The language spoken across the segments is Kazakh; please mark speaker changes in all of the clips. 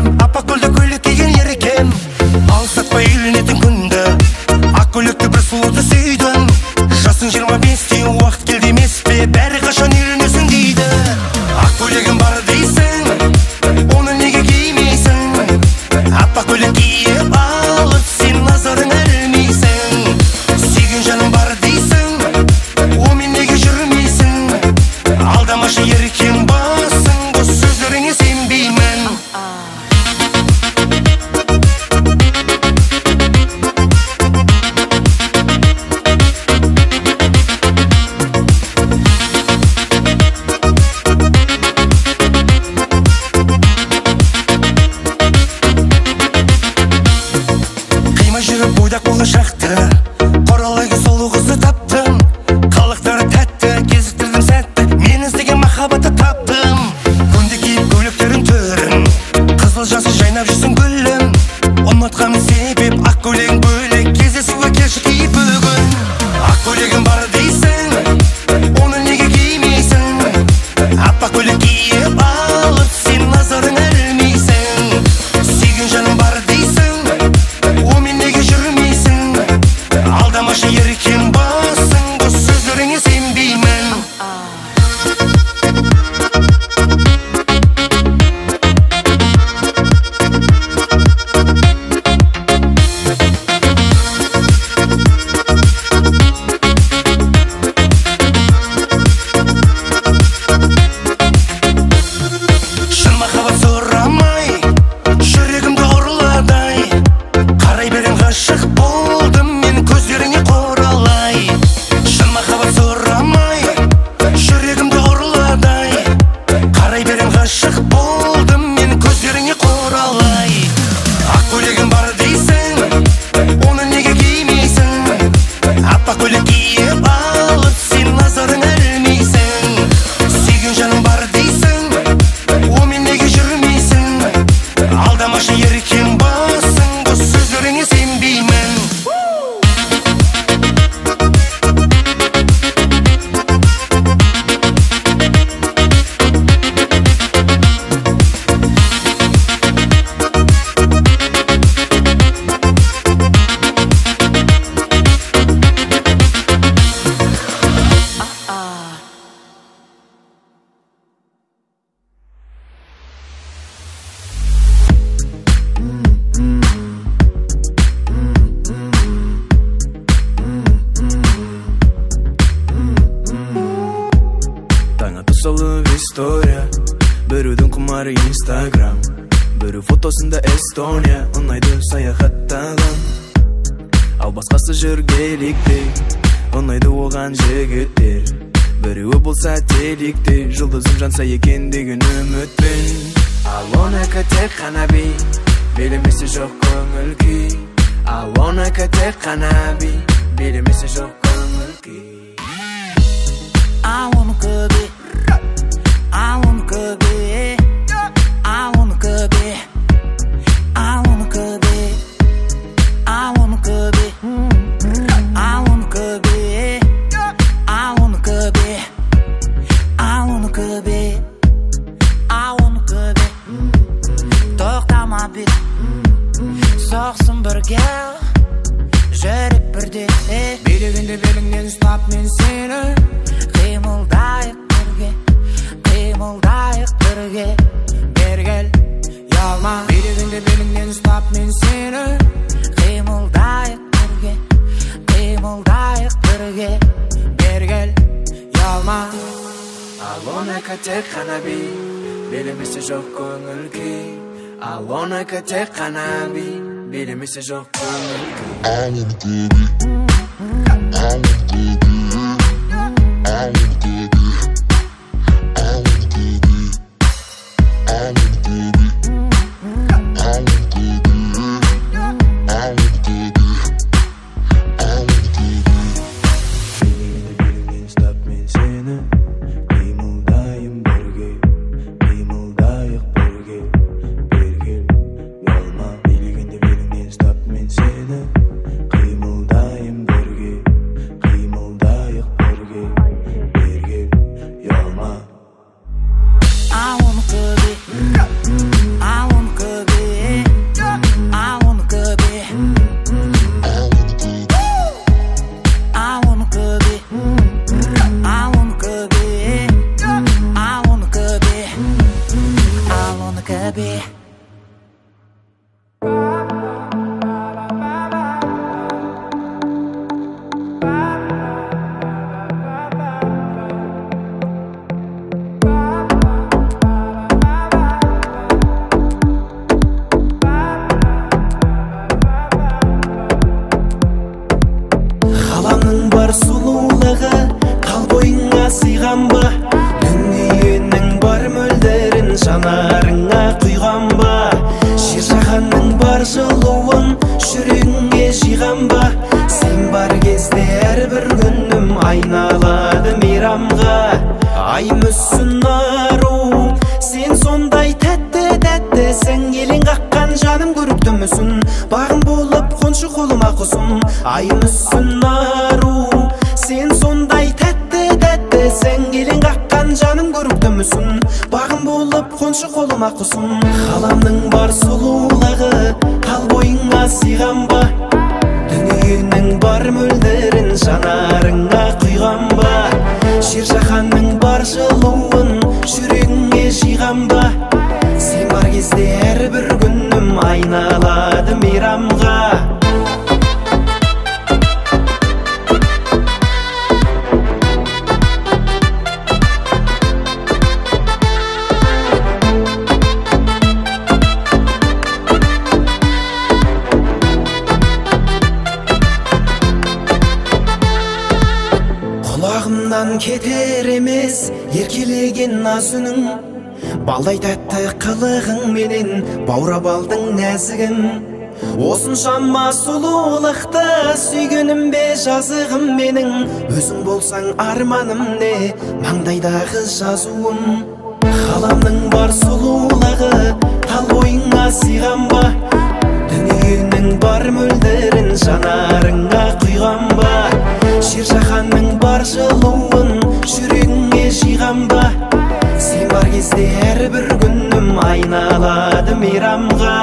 Speaker 1: еркем, аппақ гүлді көйлек киген еркем. Алсатпай үйленетін күнді, ақ көйлекті бір сұлуды сүйдім. Жасың 25-те, уақыт келді емес пе, бәрі қашан үйленесің дейді. Ақ көйлегім бар дейсің, оны неге кимейсің? Аппақ көйлек киіп алып, сен назарың ілмейсің. Сүйген жаным бар дейсің, онымен неге жүрмейсің? Алдамашы еркем басың, бос сөздеріңе сенбеймін. Қимай жүріп бойдақ болашақты, құралайғы сұлу қызды таптым. Қалықтары тәтті, кезіктірдім сәтті, мен іздеген махаббатты таптым. Күнде киіп көйлектерін түрін, қызыл жасыл жайнап жүрсің гүлім. Ұнатқаным себеп ақ көйлегің бөлек, кездесуге келші киіп бүгін. Ақ көйлегім бар дейсің, оны неге кимейсің? Аппақ көйлек киіп алып, сен назарың ілмейсің. Сүйген жаным бар дейсің, онымен неге жүрмейсің? Алдамашы еркем басың, бос сөздеріңе сенбеймін. Шын махаббат сұрамай, жүрегімді ұрладай. Қарай берем ғашық болдым мен көздеріңе құралай. Шын махаббат сұрамай, жүрегімді ұрладай. Қарай берем ғашық болдым мен көздеріңе құралай. Ақ көйлегім бар дейсің, оны неге кимейсің? Аппақ көйлек киіп алып, сен назарың ілмейсің. Сүйген жаным бар дейсің, онымен неге жүрмейсің? Алдамашы еркем басың, бос сөздеріңе сенбеймін.
Speaker 2: Таң ата салып история, біреудің құмары Инстаграм, біреу фотосында Эстония, ұнайды саяхаттаған. Ал басқасы жүр геликте, ұнайды оған жігіттер. Біреуі болса телекте, жұлдызым жанса екен деген үмітпен. Ал оныкі тек қана би, билемесе жоқ көңіл күй. Ал оныкі тек қана би, билемесе жоқ көңіл күй.
Speaker 3: I wanna be, I wanna be, I wanna be, I wanna be, I wanna be, I wanna be, I wanna be, I wanna be, I wanna be. Тоқтама бит, соқсын бірге, жүрек бірде.
Speaker 2: Билегенде беліңнен ұстап мен сені,
Speaker 3: Қимылдайық бірге, қимылдайық бірге.
Speaker 2: Бері кел, ұялма. Билегенде беліңнен ұстап мен сені,
Speaker 3: Қимылдайық бірге, қимылдайық бірге.
Speaker 2: Бері кел, ұялма. Ал оныкі тек қана би, билемесе жоқ көңіл күй. Ал оныкі тек қана би, билемесе жоқ көңіл күй. Билегенде беліңнен ұстап мен сені, қимылдайым бірге, қимылдайық бірге. Бері кел, ұялма. Билегенде беліңнен ұстап мен сені, қимылдайым бірге, қимылдайық. көрікті мүсін. Бағым болып қоншы қолыма құсым, ай мүсін ару. Сен сондай тәтті тәттісің, елең қаққан жаным көрікті мүсін. Бағым болып қоншы қолыма құсым. Ғаламның бар сұлулығы тал бойыңа сыйған ба? Дүниенің бар мөлдірін жанарыңа құйған ба? Жер жаһанның бар жылуын жүрегіңе жиған ба? Сен бар кезде әрбір күнім айналады мейрамға. Құлағымнан кетер емес еркелеген наз үнің, балдай тәтті қылығыңменен баурап алдың нәзігім. Осыншама сұлулықты сүйгенім бе жазығым менің? Өзің болсаң арманым не, маңдайдағы жазуым. Ғаламның бар сұлулығы тал бойыңа сыйған ба? Дүниенің бар мөлдірін жанарыңа құйған ба? Жер жаһанның бар жылуын жүрегіңе жиған ба? Сен бар кезде әрбір күнім айналады мейрамға.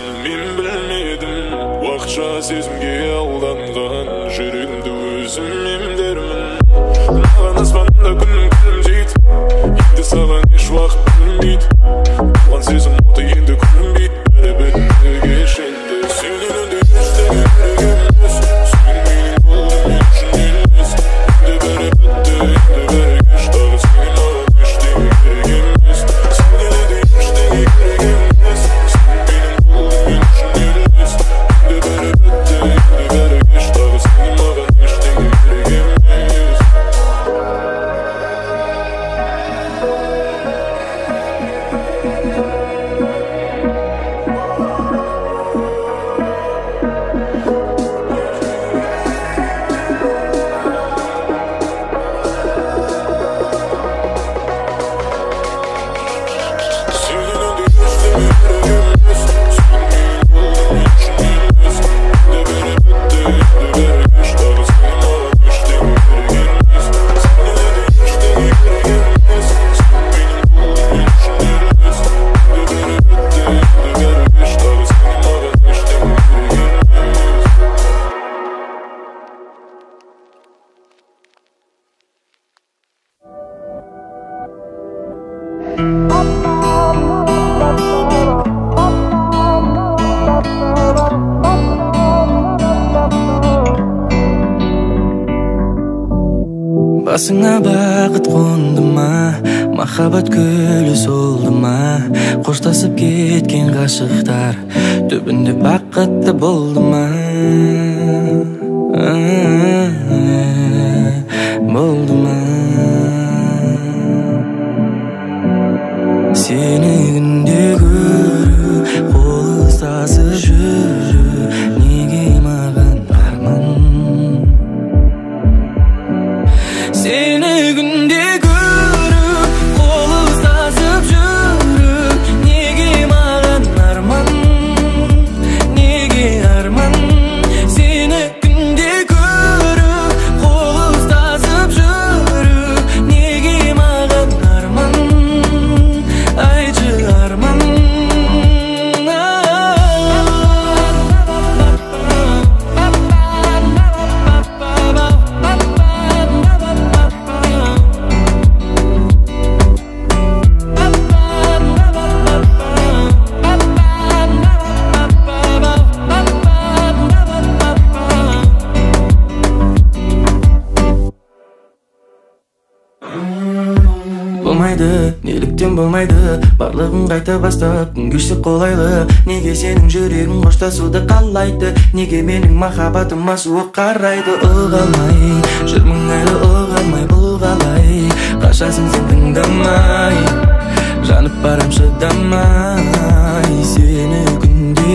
Speaker 4: кеткенсің, мен білмедім. Уақытша сезімге алданған жүрегімді өзім емдермін. Маған аспанда күнім күлімдейді, енді саған еш уақыт білінбейді. Болған сезім оты енді көрінбейді, бәрі бітті кеш енді. Сенен енді ештеңе керек емес, сен менің болдың мен үшін елес. Енді бәрі бітті, енді бәрі кеш, тағы сенен маған ештеңе керек емес. Сенен енді ештеңе керек емес, сен менің болдың мен үшін елес. Енді бәрі бітті, енді бәрі кеш, тағы сенен маған ештеңе керек емес. Сенен енді ештеңе керек емес, сен менің болдың мен үшін елес. Енді бәрі бітті, енді бәрі кеш, тағы сенен маған ештеңе керек емес. Сенен енді ештеңе керек емес, сен менің болдың мен үшін елес. Енді бәрі бітті, енді бәрі кеш, тағы сенен маған ештеңе керек емес.
Speaker 2: Басыңа бақыт қонды ма, махаббат гүлі солды ма? Қоштасып кеткен ғашықтар түбінде бақытты болды ма? Болды ма? Сені күнде көру, қол ұстасып жүру неге маған арман? Сені күнде көру, қол ұстасып жүру неге маған арман? Неге арман? Сені күнде көру, қол ұстасып жүру неге маған арман? Айтшы, арман. Болмайды, неліктен болмайды? Барлығын қайта бастап, күн кешсе қолайлы. Неге сенің жүрегің қоштасуды қалайды? Неге менің махаббатыма суық қарайды? Ұға алмай жүрмін әлі, ұға алмай, бұл қалай? Қашасың сен тыңдамай, жанып барам шыдамай. Сені күнде